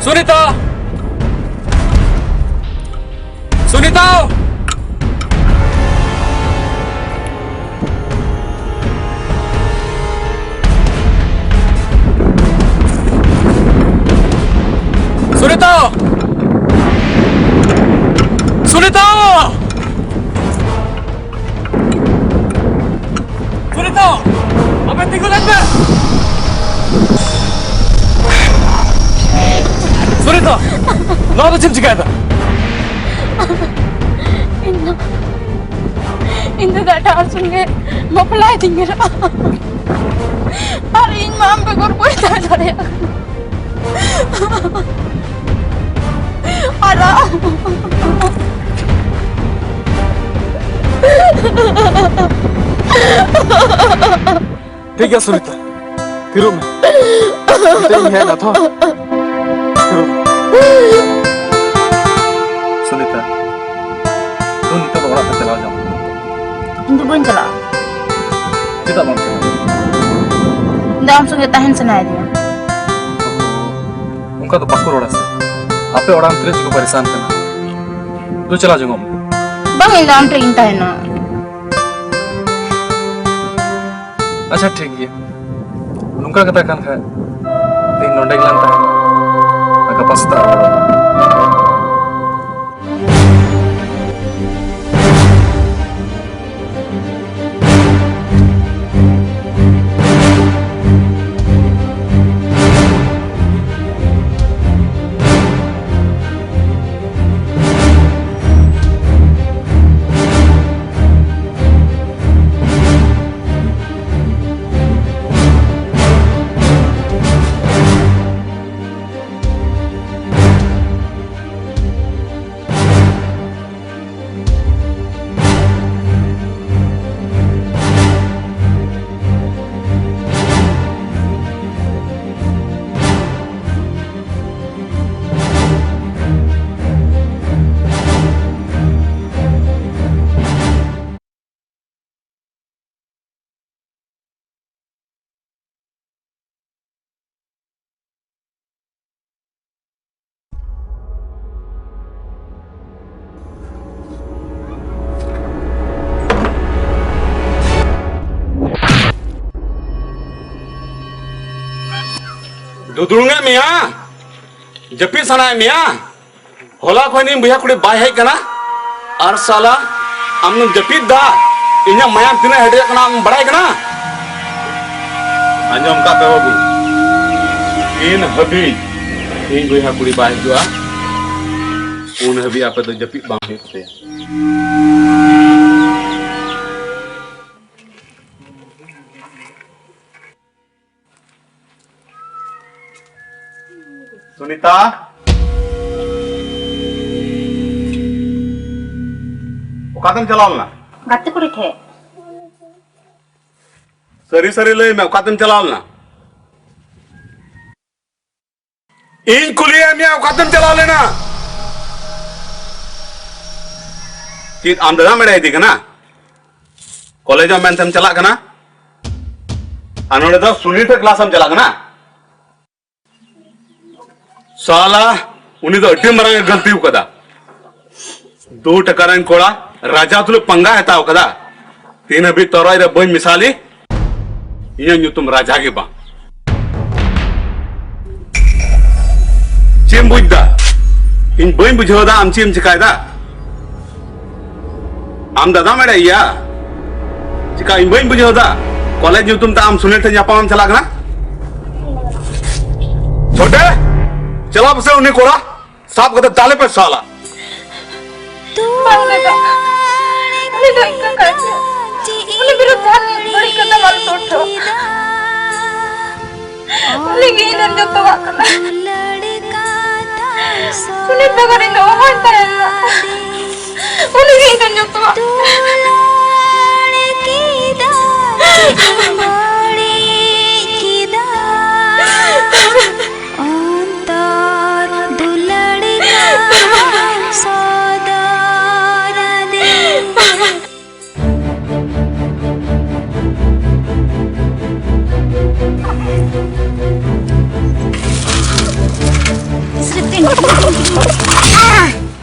ᱥᱩᱱᱤᱛᱟ! ᱥᱩᱱᱤᱛᱟ! ᱥᱩᱱᱤᱛᱟ! ᱥᱩᱱᱤᱛᱟ! ᱥᱩᱱᱤᱛᱟ! ᱟᱯᱮ ᱛᱤᱸᱜᱩ ᱞᱮᱱ ᱯᱮ! ᱥᱩᱱᱤᱛᱟ! ᱱᱚᱣᱟ ᱫᱚ ᱪᱮᱫ ᱮᱢ ᱪᱤᱠᱟᱹᱭᱮᱫᱟ? ᱤᱧ ᱫᱚ, ᱤᱧ ᱫᱚ ᱮᱴᱟᱜ ᱦᱚᱲ ᱥᱚᱸᱜᱮ ᱵᱟᱯᱞᱟᱭ ᱛᱤᱧ ᱠᱟᱱᱟ᱾ ᱟᱨ ᱤᱧ ᱢᱟ ᱟᱢ ᱵᱮᱜᱚᱨ ᱵᱟᱹᱧ ᱛᱟᱦᱮᱸ ᱫᱟᱲᱮᱭᱟᱜ ᱠᱟᱱᱟ᱾ ᱟᱨ ᱟᱢ ᱴᱷᱤᱠ ᱜᱮᱭᱟ ᱥᱩᱱᱤᱛᱟ, ᱛᱷᱤᱨᱚᱜ ᱢᱮ᱾ ᱱᱤᱛᱚᱜ ᱤᱧ ᱦᱮᱡ ᱮᱱᱟ ᱛᱚ᱾ ᱛᱷᱤᱨᱚᱜ ᱢᱮ᱾ ᱥᱩᱱᱤᱛᱟ, ᱛᱚ ᱱᱤᱛᱚᱜ ᱫᱚ ᱚᱲᱟᱜ ᱛᱮ ᱪᱟᱞᱟᱣ ᱡᱚᱝ ᱢᱮ᱾ ᱤᱧ ᱫᱚ ᱵᱟᱹᱧ ᱪᱟᱞᱟᱜᱼᱟ᱾ ᱪᱮᱫᱟᱜ ᱵᱟᱢ ᱪᱟᱞᱟᱜᱼᱟ? ᱤᱧ ᱫᱚ ᱟᱢ ᱥᱚᱸᱜᱮ ᱛᱟᱦᱮᱱ ᱥᱟᱱᱟᱭᱤᱫᱤᱧᱟ᱾ ᱚᱱᱠᱟ ᱫᱚ ᱵᱟᱠᱚ ᱨᱚᱲᱟ ᱥᱮ᱾ ᱟᱯᱮ ᱚᱲᱟᱜ ᱨᱮᱱ ᱛᱤᱱᱟᱹᱜ ᱪᱚᱠᱚ ᱯᱟᱨᱤᱥᱟᱱ ᱠᱟᱱᱟ᱾ ᱫᱩ, ᱪᱟᱞᱟᱣ ᱡᱚᱝᱚᱜ ᱢᱮ᱾ ᱵᱟᱝ, ᱤᱧ ᱫᱚ ᱟᱢ ᱴᱷᱮᱱ ᱜᱤᱧ ᱛᱟᱦᱮᱱᱟ᱾ ᱟᱪᱪᱷᱟ, ᱴᱷᱤᱠ ᱜᱮᱭᱟ᱾ ᱱᱚᱝᱠᱟ ᱠᱟᱛᱷᱟ ᱠᱟᱱ ᱠᱷᱟᱱ, ᱛᱮᱦᱮᱧ ᱱᱚᱰᱮ ᱜᱮᱞᱟᱝ ᱛᱟᱦᱮᱱᱟ᱾ ᱟᱨ ᱜᱟᱯᱟ ᱥᱮᱛᱟᱜ ᱨᱚᱯᱚᱲ ᱟᱵᱚᱱ᱾ ᱫᱩᱫᱲᱩᱝ ᱮᱫ ᱢᱮᱭᱟ? ᱡᱟᱹᱯᱤᱫ ᱥᱟᱱᱟᱭᱮᱫ ᱢᱮᱭᱟ? ᱦᱚᱞᱟ ᱠᱷᱚᱱ ᱤᱧ ᱵᱚᱭᱦᱟ ᱠᱩᱲᱤ ᱵᱟᱭ ᱦᱮᱡ ᱠᱟᱱᱟ᱾ ᱟᱨ ᱥᱟᱞᱟ, ᱟᱢ ᱫᱚᱢ ᱡᱟᱹᱯᱤᱫ ᱫᱟ? ᱤᱧᱟᱹᱜ ᱢᱟᱭᱟᱢ ᱛᱤᱱᱟᱹᱜ ᱦᱮᱰᱮᱡᱚᱜ ᱠᱟᱱᱟ, ᱟᱢ ᱵᱟᱲᱟᱭ ᱠᱟᱱᱟ? ᱟᱸᱡᱚᱢ ᱠᱟᱜ ᱯᱮ ᱵᱟᱹᱵᱩ, ᱛᱤᱱ ᱦᱟᱹᱵᱤᱡ ᱤᱧ ᱵᱚᱭᱦᱟ ᱠᱩᱲᱤ ᱵᱟᱭ ᱦᱤᱡᱩᱜᱼᱟ, ᱩᱱ ᱦᱟᱹᱵᱤᱡ ᱟᱯᱮ ᱫᱚ ᱡᱟᱹᱯᱤᱫ ᱵᱟᱝ ᱦᱩᱭᱩᱜ ᱛᱟᱯᱮᱭᱟ᱾ ᱥᱩᱱᱤᱛᱟ, ᱚᱠᱟᱛᱮᱢ ᱪᱟᱞᱟᱣ ᱞᱮᱱᱟ? ᱜᱟᱛᱮ ᱠᱩᱲᱤ ᱴᱷᱮᱡ᱾ ᱥᱟᱹᱨᱤ ᱥᱟᱹᱨᱤ ᱞᱟᱹᱭ ᱢᱮ, ᱚᱠᱟᱛᱮᱢ ᱪᱟᱞᱟᱣ ᱞᱮᱱᱟ? ᱤᱧ ᱠᱩᱞᱤᱭᱮᱫ ᱢᱮᱭᱟ, ᱚᱠᱟᱛᱮᱢ ᱪᱟᱞᱟᱣ ᱞᱮᱱᱟ? ᱪᱮᱫ ᱟᱢ ᱫᱟᱫᱟᱢ ᱮᱲᱮᱭᱮᱫᱤ ᱠᱟᱱᱟ? ᱠᱚᱞᱮᱡᱚᱜ ᱢᱮᱱᱛᱮᱢ ᱪᱟᱞᱟᱜ ᱠᱟᱱᱟ, ᱟᱨ ᱱᱚᱰᱮ ᱫᱚ ᱥᱩᱱᱤ ᱴᱷᱮᱱ ᱠᱞᱟᱥ ᱮᱢ ᱪᱟᱞᱟᱜ ᱠᱟᱱᱟ? ᱥᱟᱞᱟ, ᱩᱱᱤ ᱫᱚ ᱟᱹᱰᱤ ᱢᱟᱨᱟᱝ ᱮ ᱜᱟᱹᱞᱛᱤ ᱟᱠᱟᱫᱟ᱾ ᱫᱩ ᱴᱟᱠᱟ ᱨᱮᱱ ᱠᱚᱲᱟ ᱨᱟᱡᱟ ᱛᱩᱞᱩᱡ ᱯᱟᱸᱜᱟ ᱦᱟᱛᱟᱣ ᱠᱟᱫᱟ᱾ ᱛᱤᱱ ᱦᱟᱹᱵᱤᱡ ᱛᱚᱨᱚᱡ ᱨᱮ ᱵᱟᱹᱧ ᱢᱮᱥᱟᱞᱤ, ᱤᱧᱟᱹᱜ ᱧᱩᱛᱩᱢ ᱨᱟᱡᱟ ᱜᱮ ᱵᱟᱝ᱾ ᱪᱮᱫ ᱮᱢ ᱵᱩᱡᱽ ᱫᱟ? ᱤᱧ ᱵᱟᱹᱧ ᱵᱩᱡᱷᱟᱹᱣ ᱫᱟ ᱟᱢ ᱪᱮᱫ ᱮᱢ ᱪᱮᱠᱟᱭ ᱫᱟ? ᱟᱢ ᱫᱟᱫᱟᱢ ᱮᱲᱮᱭᱮᱭᱟ? ᱪᱮᱠᱟ ᱤᱧ ᱵᱟᱹᱧ ᱵᱩᱡᱷᱟᱹᱣ ᱫᱟ? ᱠᱚᱞᱮᱡᱽ ᱧᱩᱛᱩᱢ ᱛᱮ ᱟᱢ ᱥᱩᱱᱤᱞ ᱴᱷᱮᱱ ᱧᱟᱯᱟᱢ ᱮᱢ ᱪᱟᱞᱟᱜ ᱠᱟᱱᱟ? ᱪᱷᱳᱴᱮ, ᱪᱟᱞᱟᱣ ᱯᱮᱥᱮ ᱩᱱᱤ ᱠᱚᱲᱟ ᱥᱟᱵ ᱠᱟᱛᱮ ᱫᱟᱞᱮ ᱯᱮ ᱥᱟᱞᱟ᱾ ᱵᱟᱝ ᱫᱟᱫᱟ, ᱩᱱᱤ ᱫᱚ ᱤᱧ ᱠᱟᱠᱟ ᱜᱮ᱾ ᱩᱱᱤ ᱵᱤᱨᱩᱫᱷ ᱡᱟᱦᱟᱱ ᱵᱟᱹᱲᱤᱡ ᱠᱟᱛᱷᱟ ᱵᱟᱢ ᱛᱩᱫ ᱦᱚᱪᱚ᱾ ᱩᱱᱤ ᱜᱮ ᱤᱧ ᱨᱮᱱ ᱡᱚᱛᱚᱣᱟᱜ ᱠᱟᱱᱟ᱾ ᱥᱩᱱᱤᱞ ᱵᱮᱜᱚᱨ ᱤᱧ ᱫᱚ ᱚᱦᱚᱧ ᱛᱟᱦᱮᱸ ᱞᱮᱱᱟ᱾ ᱩᱱᱤ ᱜᱮ ᱤᱧ ᱨᱮᱱ ᱡᱚᱛᱚᱣᱟᱜ᱾ ᱚᱱᱛᱚᱨ ᱫᱩᱞᱟᱹᱲ ᱠᱟᱢ ᱥᱚᱫᱚᱨ ᱟᱹᱫᱤᱧ᱾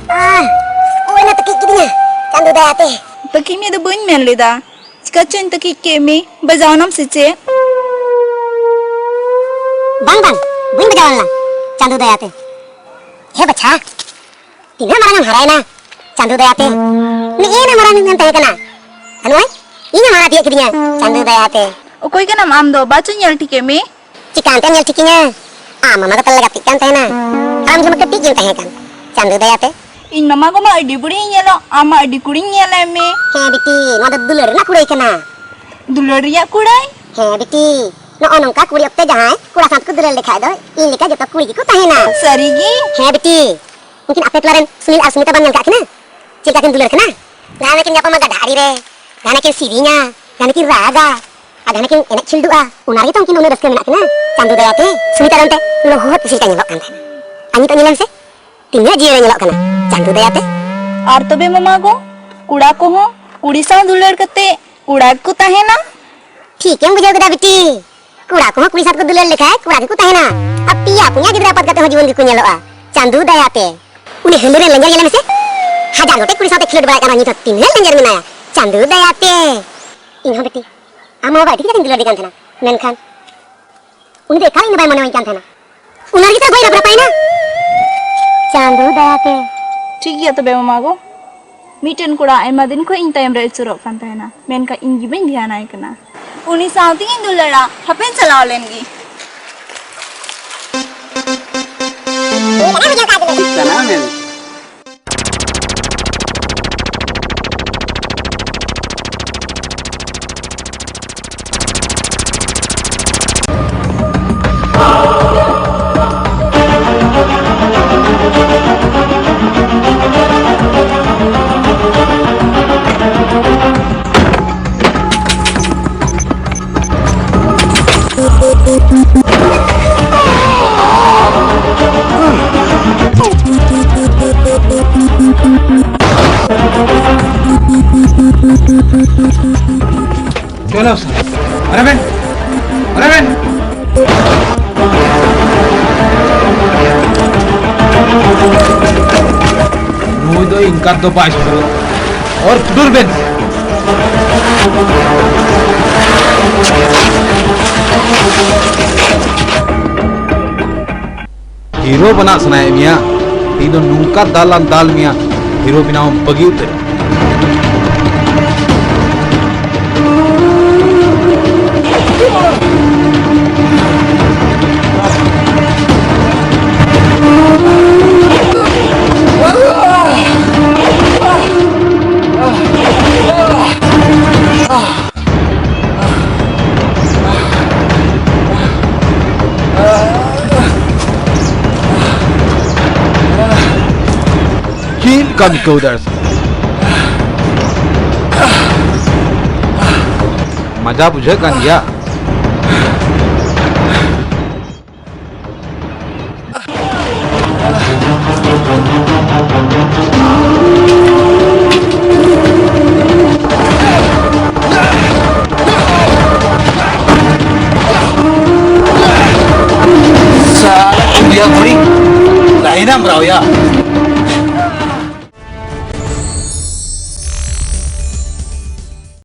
ᱟᱦ, ᱚᱱᱟ ᱛᱟᱹᱠᱤᱡ ᱠᱤᱫᱤᱧᱟ ᱪᱟᱸᱫᱚ ᱫᱟᱭᱟᱛᱮ᱾ ᱛᱟᱹᱠᱤᱡ ᱢᱮ ᱫᱚ ᱵᱟᱹᱧ ᱢᱮᱱ ᱞᱮᱫᱟ᱾ ᱪᱤᱠᱟ ᱪᱚᱧ ᱛᱟᱹᱠᱤᱡ ᱠᱮᱫ ᱢᱮ, ᱵᱟᱡᱟᱣᱱᱟᱢ ᱥᱮ ᱪᱮᱫ? ᱵᱟᱝ, ᱵᱟᱝ, ᱵᱟᱹᱧ ᱵᱟᱡᱟᱣ ᱞᱮᱱᱟ ᱪᱟᱸᱫᱚ ᱫᱟᱭᱟᱛᱮ᱾ ᱦᱮ ᱵᱟᱪᱷᱟ, ᱛᱤᱱᱟᱹᱜ ᱢᱟᱨᱟᱝ ᱮᱢ ᱦᱟᱨᱟᱭᱮᱱᱟ ᱪᱟᱸᱫᱚ ᱫᱟᱭᱟᱛᱮ᱾ ᱱᱮᱜᱼᱮ ᱱᱟ ᱢᱟᱨᱟᱝ ᱮᱢ ᱛᱟᱦᱮᱸ ᱠᱟᱱᱟ, ᱟᱨ ᱱᱚᱜᱼᱚᱭ ᱤᱧᱮᱢ ᱦᱟᱨᱟ ᱛᱤᱭᱟᱹᱜ ᱠᱤᱫᱤᱧᱟ ᱪᱟᱸᱫᱚ ᱫᱟᱭᱟᱛᱮ᱾ ᱚᱠᱚᱭ ᱠᱟᱱᱟᱢ ᱟᱢ ᱫᱚ? ᱵᱟᱪᱚᱧ ᱧᱮᱞ ᱴᱷᱤᱠᱮᱫ ᱢᱮ᱾ ᱪᱤᱠᱟᱹᱱᱛᱮᱢ ᱧᱮᱞ ᱴᱷᱤᱠᱤᱧᱟ? ᱟᱢ ᱢᱟᱢᱟ ᱠᱚ ᱛᱟᱞᱮ ᱜᱟᱛᱮᱜ ᱠᱟᱱ ᱛᱟᱦᱮᱱᱟ, ᱟᱢ ᱡᱚᱠᱷᱚᱱ ᱠᱟᱹᱴᱤᱡ ᱜᱮᱢ ᱛᱟᱦᱮᱸ ᱠᱟᱱ ᱪᱟᱸᱫᱚ ᱫᱟᱭᱟᱛᱮ᱾ ᱤᱧ ᱢᱟᱢᱟ ᱜᱚ ᱢᱟ ᱟᱹᱰᱤ ᱵᱩᱲᱤᱧ ᱧᱮᱞᱚᱜ, ᱟᱢ ᱢᱟ ᱟᱹᱰᱤ ᱠᱩᱲᱤᱧ ᱧᱮᱞᱮᱫ ᱢᱮ᱾ ᱦᱮᱸ ᱵᱤᱴᱤ, ᱱᱚᱣᱟ ᱫᱚ ᱫᱩᱞᱟᱹᱲ ᱨᱮᱱᱟᱜ ᱠᱩᱲᱟᱹᱭ ᱠᱟᱱᱟ᱾ ᱫᱩᱞᱟᱹᱲ ᱨᱮᱭᱟᱜ ᱠᱩᱲᱟᱹᱭ? ᱦᱮᱸ ᱵᱤᱴᱤ, ᱱᱚᱜᱼᱚ ᱱᱚᱝᱠᱟ ᱠᱩᱲᱤ ᱚᱠᱛᱮ ᱡᱟᱦᱟᱸᱭ ᱠᱚᱲᱟ ᱥᱟᱶ ᱛᱮᱠᱚ ᱫᱩᱞᱟᱹᱲ ᱞᱮᱠᱷᱟᱡ ᱫᱚ ᱤᱧ ᱞᱮᱠᱟ ᱡᱚᱛᱚ ᱠᱩᱲᱤ ᱜᱮᱠᱚ ᱛᱟᱦᱮᱱᱟ᱾ ᱥᱟᱹᱨᱤ ᱜᱮ? ᱦᱮᱸ ᱵᱤᱴᱤ, ᱩᱱᱠᱤᱱ ᱟᱯᱮ ᱴᱚᱞᱟ ᱨᱮᱱ ᱥᱩᱱᱤᱞ ᱟᱨ ᱥᱩᱱᱤᱛᱟ ᱵᱟᱢ ᱧᱮᱞ ᱠᱟᱜ ᱠᱤᱱᱟ? ᱪᱮᱫ ᱞᱮᱠᱟ ᱠᱤᱱ ᱫᱩᱞᱟᱹᱲ ᱠᱟᱱᱟ? ᱡᱟᱦᱟᱸ ᱠᱤᱱ ᱧᱟᱯᱟᱢᱟ ᱜᱟᱰᱟ ᱟᱲᱮ ᱨᱮ, ᱡᱟᱦᱟᱸ ᱠᱤᱱ ᱥᱮᱨᱮᱧᱟ, ᱡᱟᱦᱟᱸ ᱠᱤᱱ ᱨᱟᱜᱟ, ᱟᱨ ᱡᱟᱦᱟᱸ ᱠᱤᱱ ᱮᱱᱮᱡ ᱠᱷᱤᱞᱰᱩᱜᱼᱟ, ᱚᱱᱟ ᱨᱮᱜᱮ ᱛᱚ ᱩᱱᱠᱤᱱ ᱩᱱᱟᱹᱜ ᱨᱟᱹᱥᱠᱟᱹ ᱢᱮᱱᱟᱜ ᱠᱤᱱᱟ᱾ ᱪᱟᱸᱫᱚ ᱫᱟᱭᱟᱛᱮ ᱥᱩᱱᱤᱛᱟ ᱫᱚ ᱚᱱᱛᱮ ᱞᱚᱦᱚᱫ ᱯᱩᱥᱤ ᱞᱮᱠᱟ ᱧᱮᱞᱚᱜ ᱠᱟᱱ ᱛᱟᱦᱮᱱᱟ, ᱟᱨ ᱱᱤᱛᱚᱜ ᱧᱮᱞᱮᱢ ᱥᱮ, ᱛᱤᱱᱟᱹᱜ ᱡᱤᱭᱟᱹᱲ ᱧᱮᱞᱚᱜ ᱠᱟᱱᱟ ᱪᱟᱸᱫᱚ ᱫᱟᱭᱟᱛᱮ᱾ ᱟᱨ ᱛᱚᱵᱮ ᱢᱟᱢᱟ ᱜᱚ, ᱠᱚᱲᱟ ᱠᱚᱦᱚᱸ ᱠᱩᱲᱤ ᱥᱟᱶ ᱫᱩᱞᱟᱹᱲ ᱠᱟᱛᱮ ᱠᱚᱲᱟ ᱜᱮᱠᱚ ᱛᱟᱦᱮᱱᱟ? ᱴᱷᱤᱠᱮᱢ ᱵᱩᱡᱷᱟᱹᱣ ᱠᱮᱫᱟ ᱵᱤᱴᱤ, ᱠᱚᱲᱟ ᱠᱚᱦᱚᱸ ᱠᱩᱲᱤ ᱥᱟᱶ ᱛᱮᱠᱚ ᱫᱩᱞᱟᱹᱲ ᱞᱮᱠᱷᱟᱡ ᱠᱚᱲᱟ ᱜᱮᱠᱚ ᱛᱟᱦᱮᱱᱟ᱾ ᱟᱨ ᱯᱮᱭᱟ ᱯᱩᱱᱭᱟ ᱜᱤᱫᱽᱨᱟᱹ ᱟᱯᱟᱛ ᱠᱟᱛᱮ ᱦᱚᱸ ᱡᱩᱣᱟᱹᱱ ᱜᱮᱠᱚ ᱧᱮᱞᱚᱜᱼᱟ ᱪᱟᱸᱫᱚ ᱫᱟᱭᱟᱛᱮ᱾ ᱩᱱᱤ ᱦᱟᱹᱞᱤ ᱨᱮᱱ ᱞᱮᱸᱡᱮᱨ ᱧᱮᱞᱮ ᱢᱮᱥᱮ, ᱦᱟᱡᱟᱨ ᱜᱚᱴᱮᱡ ᱠᱩᱲᱤ ᱥᱟᱶᱛᱮ ᱠᱷᱮᱞᱳᱰ ᱵᱟᱲᱟᱭ ᱠᱟᱱᱟ, ᱱᱤᱛ ᱦᱚᱸ ᱛᱤᱱᱟᱹᱜ ᱞᱮᱸᱡᱮᱨ ᱢᱮᱱᱟᱭᱟ ᱪᱟᱸᱫᱚ ᱫᱟᱭᱟᱛᱮ᱾ ᱤᱧ ᱦᱚᱸ ᱵᱤᱴᱤ, ᱟᱢ ᱢᱟ ᱵᱟᱵᱟ ᱟᱹᱰᱤ ᱠᱟᱡᱟᱠ ᱤᱧ ᱫᱩᱞᱟᱹᱲ ᱫᱮ ᱠᱟᱱ ᱛᱟᱦᱮᱱᱟ, ᱢᱮᱱᱠᱷᱟᱱ ᱩᱱᱤ ᱫᱚ ᱮᱠᱟᱞ ᱤᱧ ᱫᱚ ᱵᱟᱭ ᱢᱚᱱᱮᱣᱟᱹᱧ ᱠᱟᱱ ᱛᱟᱦᱮᱱᱟ᱾ ᱚᱱᱟ ᱨᱮᱜᱮ ᱛᱚ ᱜᱚᱡ ᱨᱟᱯᱨᱟᱯᱟᱭᱮᱱᱟ᱾ ᱪᱟᱸᱫᱚ ᱫᱟᱭᱟᱛᱮ᱾ ᱴᱷᱤᱠ ᱜᱮᱭᱟ ᱛᱚᱵᱮ ᱢᱟᱢᱟ ᱜᱚ᱾ ᱢᱤᱫᱴᱮᱱ ᱠᱚᱲᱟ ᱟᱭᱢᱟ ᱫᱤᱱ ᱠᱷᱚᱱ ᱤᱧ ᱛᱟᱭᱚᱢ ᱨᱮ ᱟᱹᱪᱩᱨᱚᱜ ᱠᱟᱱ ᱛᱟᱦᱮᱱᱟ, ᱢᱮᱱᱠᱷᱟᱱ ᱤᱧ ᱜᱮ ᱵᱟᱹᱧ ᱫᱷᱮᱭᱟᱱᱟᱭ ᱠᱟᱱᱟ᱾ ᱩᱱᱤ ᱥᱟᱶ ᱛᱮᱜᱤᱧ ᱫᱩᱞᱟᱹᱲᱟ, ᱦᱟᱯᱮᱧ ᱪᱟᱞᱟᱣ ᱞᱮᱱ ᱜᱮ᱾ ᱠᱟᱱᱟ ᱢᱮᱱ᱾ ᱪᱚᱞᱚ ᱥᱟᱨ, ᱚᱨᱮ ᱵᱮᱱ, ᱚᱨᱮ ᱵᱮᱱ᱾ ᱱᱩᱭ ᱫᱚ ᱤᱱᱠᱟᱨ ᱫᱚ ᱵᱟᱭ ᱥᱩᱫᱷᱟᱹᱨᱚᱜᱼᱟ᱾ ᱚᱨ ᱯᱩᱰᱩᱨ ᱵᱮᱱ᱾ ᱦᱤᱨᱳ ᱵᱮᱱᱟᱜ ᱥᱟᱱᱟᱭᱮᱫ ᱢᱮᱭᱟ? ᱤᱧ ᱫᱚ ᱱᱚᱝᱠᱟ ᱫᱟᱞ ᱞᱟᱝ ᱫᱟᱞ ᱢᱮᱭᱟ, ᱦᱤᱨᱳ ᱵᱮᱱᱟᱣ ᱮᱢ ᱵᱟᱹᱜᱤ ᱩᱛᱟᱹᱨᱟ᱾ ᱪᱮᱫ ᱠᱟᱹᱢᱤ ᱠᱟᱹᱣᱫᱟᱹᱨ? ᱢᱟᱡᱟ ᱵᱩᱡᱷᱟᱹᱜ ᱠᱟᱱ ᱜᱮᱭᱟ᱾ ᱥᱟᱞᱟ ᱪᱩᱫᱤᱭᱟ ᱠᱩᱲᱤ, ᱞᱟᱭᱤᱱ ᱮᱢ ᱨᱟᱣᱭᱟ᱾